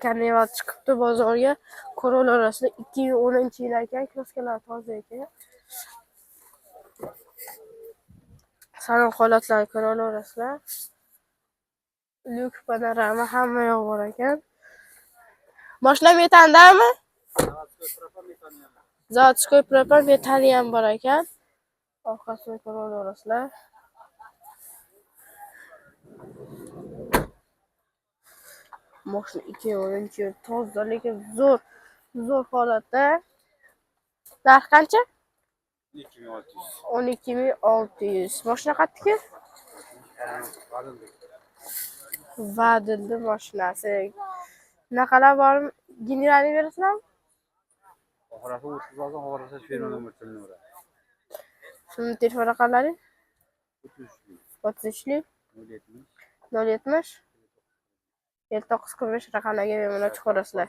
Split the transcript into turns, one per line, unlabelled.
Carnival chiqibdi bozorga. Corolla orasida 2010-yil ekan, kroskalari toza ekan. Salon holatlarini ko'ra olasizlar. Lyuk, panorama hamma yoq bor ekan. Mashina metandami? Заводской propan metali ham bor ekan. Orqasini ko'ra olasizlar. Mashina 2010-yil toza, lekin zo'r, zo'r holatda. Narx qancha?
2600.
12 600. Mashina qayerniki? Vadilni mashinasi. Bunaqalar bormi? Generalni berasizlarmi?
Oxirasi 30 olsa, oxirasi firma nomer tilini.
Shuni telefon raqamlari
33
33
070
070 59 45 raqamlarga bemalol chiqarasizlar.